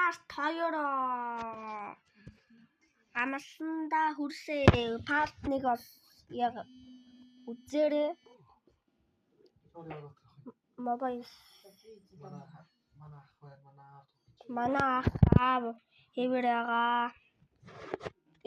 Part 2 амлсандаа хүрсээ. Part 1 бол яг үзээрэй. Мобайл Манай ах байна, манай аав тоглож. Манай ах аав хэвээр байгаа.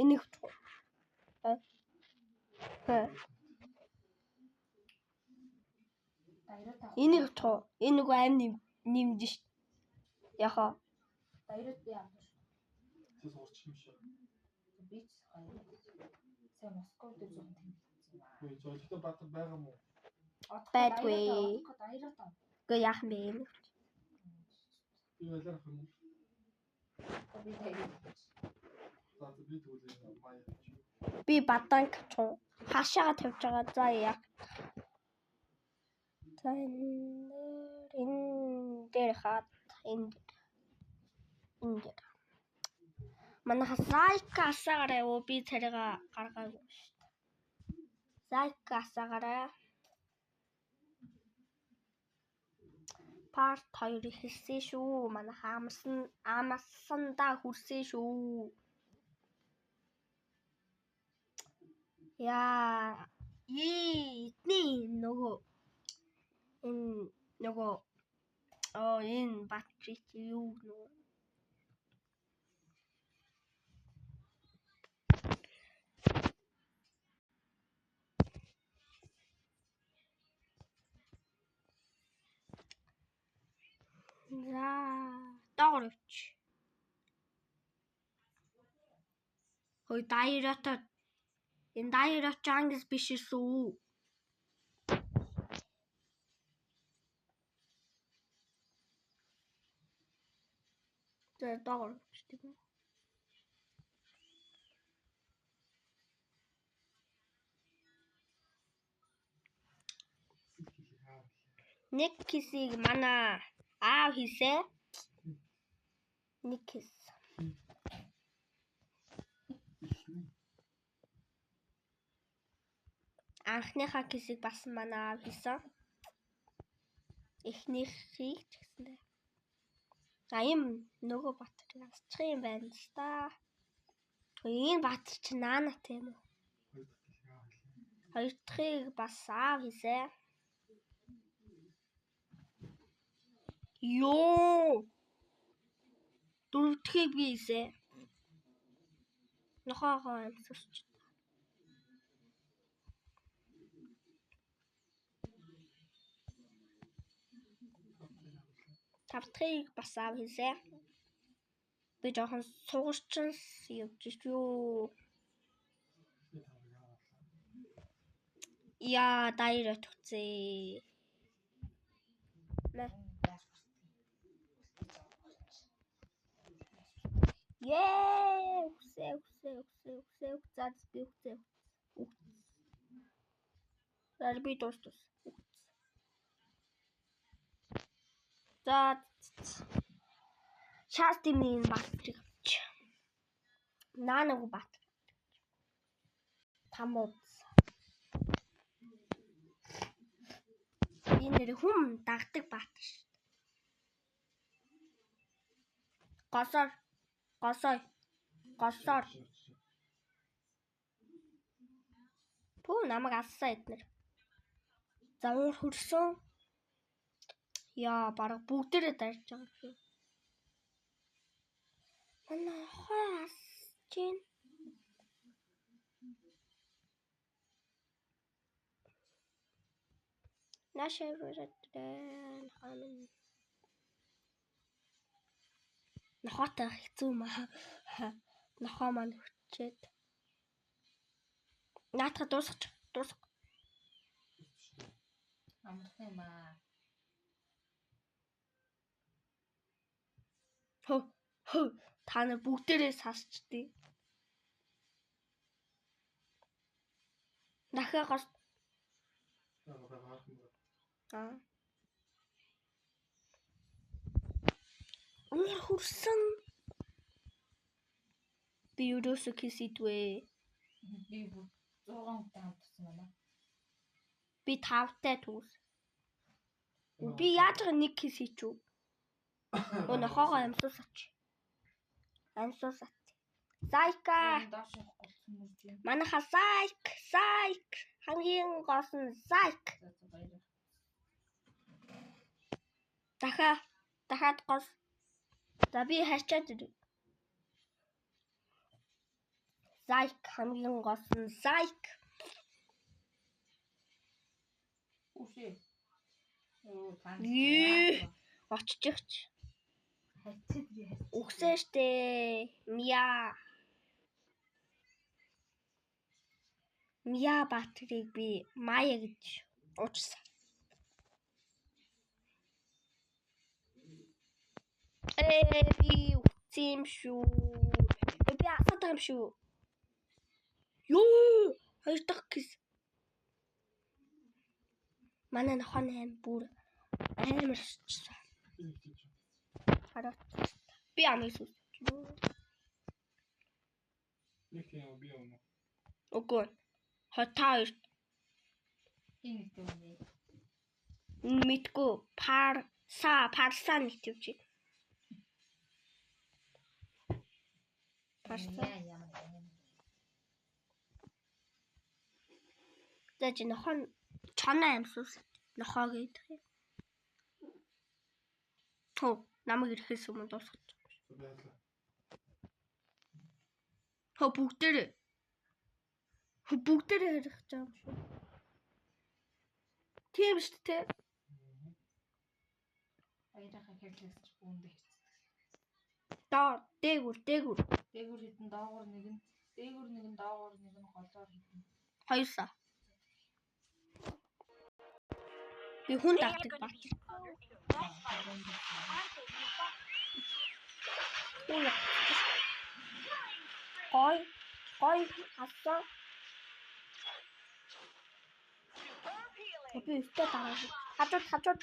Энийг энийг туу. Энэ нөгөө аим нэмж шít. Яхаа. Дайрууд би авах шүү. Чи сурч юм шиг. Би ч хоёр. Сайн Москва дээр жоохон тэмдэглэсэн юм аа. Үгүй жолтой баатар байгаа мó? Байдгүй. Дайрууд. Үгүй яах юм бэ юм? Би байлаар ах юм уу? Би дайрууд. За би тэгвэл маяа. Би баданг чуу. Хаашаага тавьж байгаа. За яах. За энэ дээр хаад энэ дээр. Манай лайк асаагаарай юу би царайгаа гаргаагүй шүү дээ. Лайк асаагаарай. Part 2 эхэлсэн шүү. Манай амсандаа хүрсэн шүү. Яа, эдний нөгөө энэ нөгөө энэ батри чи юу нөгөө За, доогор явчих. Хөөе, дайрата энэ дайрат ангис биш шүү. За, доогор явчих тийм үү? Нэг кисийг манай аав хийсэ. Нэг кис. Анхныхаа кисийг бас манай аав хийсэн. Эхнийхийг ч гэсэн дээ. А ийм нөгөө баатрыг асчих юм байна л да. Энэ баатар чи наанат юм уу? Хоёр дахьыг бас аав хийсэ. Йоо. Дөрөв дахьыг би хийсэ. Нохоогоо амсарч. Тав дахьыг бас аав хийсэ. Би жоохон сугарчин явж юу. Яа, дайраа төгцээ. Мэ. Ее, үсэ үсэ үсэ үсэ за би үсэ. За би дуус. За шаастимын баатрыг авч. Наанаг баатар. Тамууд. Энэ нэр хүм дагдаг баатар шүү дээ. Госоор госой госоор. Пүү намайг алсан эднэр. За уур хөрсөн. Яа, бараг бүгдээрээ дайрч байгаа юм. Манай хой асч гин. Наашаа нохоо минь. Нохоотой хэцүү маа. Нохоо маань хүчээд. Наатаха дуусгач. Дуусга. Амархан юм аа. Хөө хөө та нар бүгдээрээ сасчдээ. Дахиад гос. Аа. Уур хүрсэн. Би юусоо кис идвэ. Би бүр 6 хүнтэй хамтарсан байна. Би 5-тай түүс. Би яаж байгаа нэг кис хийчихв. Өө нохоогоо амсуусаач. Амсуусат. Зайка. Доош явахгүй болсон мөрж юм. Манайха Зайк, Зайк хамгийн гол нь Зайк. За за баяраа. Дахиад гол. За би харчаад ирье. Зайк хамгийн гол нь Зайк. Үшээ. Оо та. Ее. Очиж. Хайцаад би хайцаад. Үгсэн штэ. Мя. Мя Баатрыг би Мая гэж уучсан. Би үтсэн юм шүү. Би асаад байгаа юм шүү. Юу? Хоёр дахь кис. Манай нохоо 8 бүр амар шичсэн. Хараа. Би амыг сүс. Нэг тийм би юм уу? Үгүй. Та хоёр Энэ нэг тийм үү. мэдгүй парса нэг төвч. Парса. Яа ямар юм. За чи нохоо чоноо амсуус нохоо гэдэг юм. Тоо намайг ирэхээс өмнө дуусгах. Би хайдлаа. Хөө бүгдээрээ. Хөө бүгдээрээ ярих гэж байгаа юм шүү. Тийм шүү дээ. Баярынхаа хэрэглээс ч бүүндэ хэрцдэг. Доо дээгүр дээгүр Дээгүр хитэн доогуур нэг нь, дээгүр нэг нь доогуур нэг нь голоор хитэн. хоёрсаа. Би хүн давтаг бат. Гой гой хасаа. Би өстө дараа. Хажууд хажууд.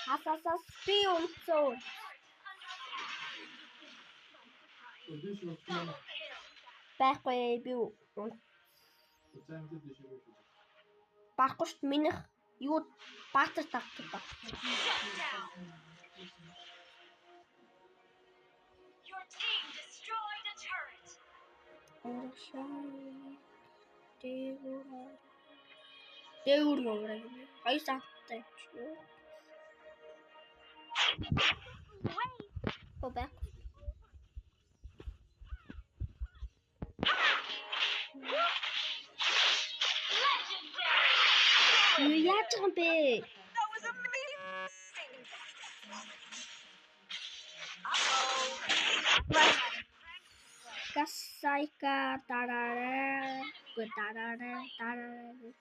Хасаасаас би үнцөө. Би шиг юм. Байхгүй би За юм дээр шиг үү. барахгүй шүү дээ. Минийх юу баатар давтаг ба. Your team destroyed a turret. Дээгүүр дээгүүр яваарай. 2 сааттай явчих. Го back. Legendary. Юу яаж байгаа юм бэ? That was amazing. Гасайка дараарай. Гэ дараарай. Дараарай.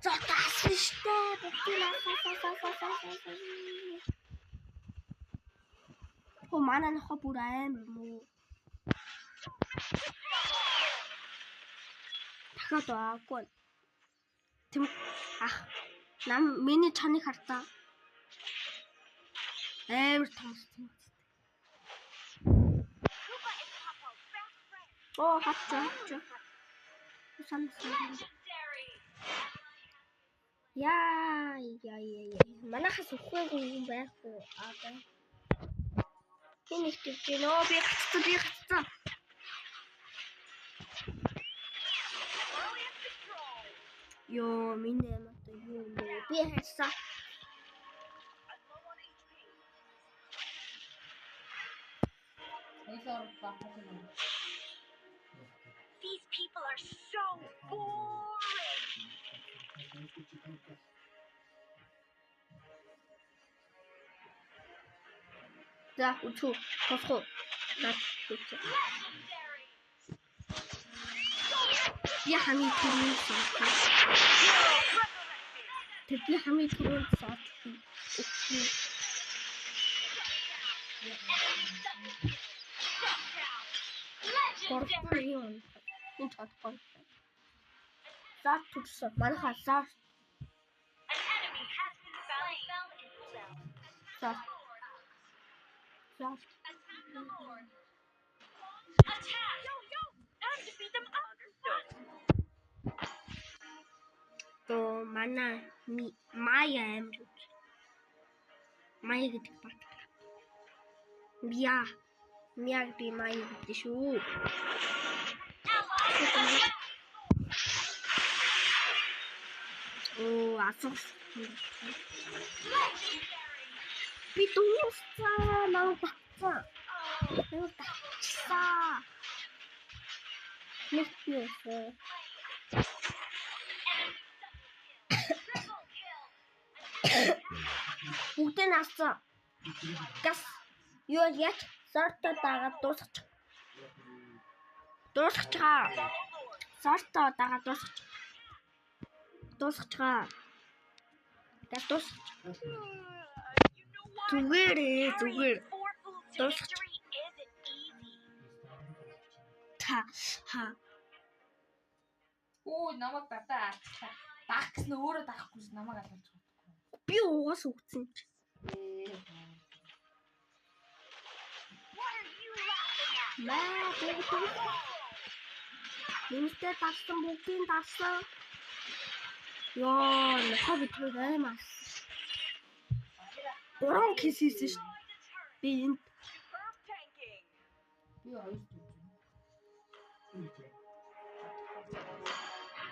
За тасна штэ. Бүгдийг асаасаасаасаа. Хөө манай нохоо бүр амар муу. Дахиад аагүй. Тэм ах нам миний чаныг хартаа. Амар томсон. Koopa and Papa, best friends. Оо хатчаа хатчаа. Сан сан. Legendary. Яа яа яа яа. Манайхаас үхээгүй юм байхгүй. Аа бай. Би нэг төвч нөө би гацсан би гацсан. Brilliant control. Йоо миний аим одоо юу юм бэ? Би хайсан. I'm low on HP. Хоёлоор баггүй юм. These people are so boring. За үчүү тусах уу? Наад үчүү. Legendary. Би хамгийн түрүүнд суух. Hero resurrected. Тэр би хамгийн түрүүнд суух. Үхүү. Enemy double kill. Shut down. Legendary. Гурван юм. Энэ чадахгүй. За төрсөн. Манайхаа за An enemy has been slain. Spell in cooldown. за за Attack the Lord. Attack! Yo, yo! Time to beat them up. Тоо манай Мая амир. Мая гэдэг бат. Мя. Мяг би маяг гэдэг шүү. Оо, асуух. Би дууссан. Намайг татсан. Намайг татчихсан. Нэг би өсөө. Бүгдээ наасан. Гас юу яач сорто дагаад дуусгачих. Дуусгачихаа. Сорто дагаад дуусгачих. Дуусгачихаа. Гас дуусгачих. Зүгээр ээ, зүгээр. Дуусгачих. Та ха. Өө намайг дадаа алчлаа. Даах гэсэн өөрөө даахгүйс намайг алуулж байгаа. Би угаас үгцэн чи. Маа бүгд. Нэмтэй дарсан бүгдийг дарсан. Йоо, нохоо бид хоёр аймаас. 3 кис хийсэн шүү. Би энд Би хоёр дүүж.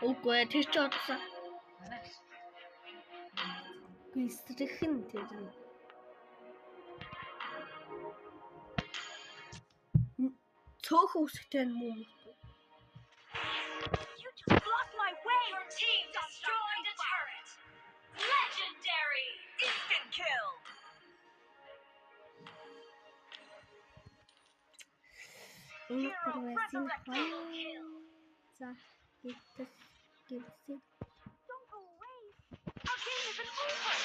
үгүй ээ, тэр чи удсан. Манай. Гисрэх нь тэр нь. Цөөхөн үсгтэй нь муу юм. You just blocked my way. Your team destroyed a turret. Legendary. Instant kill. Энэ гурван хоёр. За, гэтэл гэрсэн. Don't go away. Our game isn't over.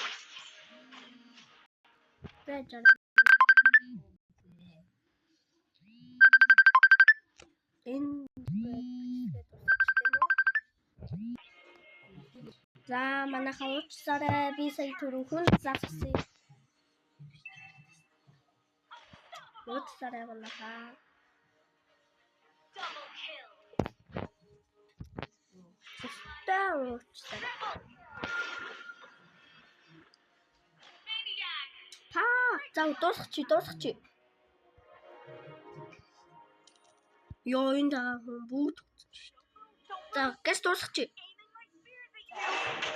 Байж байгаа. Энэ бичлэгээ дуусчих юм уу? За, манайхаа уучлаарай. Би сая түрүүхэн зарсан. Уучлаарай манайхаа. Double kill. Өстой уучлаарай. Maniac. Та за дуусгачих, дуусгачих. Йоо энэ даа хүн бүгд үтсэн шүү дээ. За газ дуусгачих. Aiming my spears at you.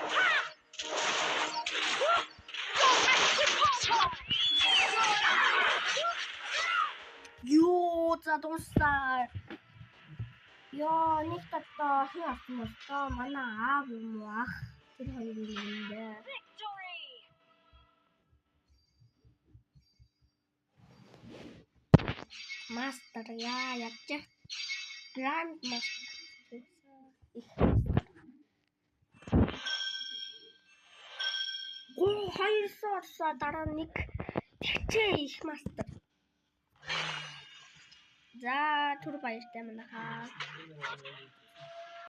Ha! Don't mess with Pom-Pom. Йоо за дуусаа. Йоо нэг татаа хэн авсан бол тоо манай аав юм уу ах тэр хоёр юм дээ. Victory. Мастер яа ядчих. Гранд мастер. Их. Гоо хоёр сорсоо дараа нэг тэгчээ их мастер. За түр баяртай манайхаа.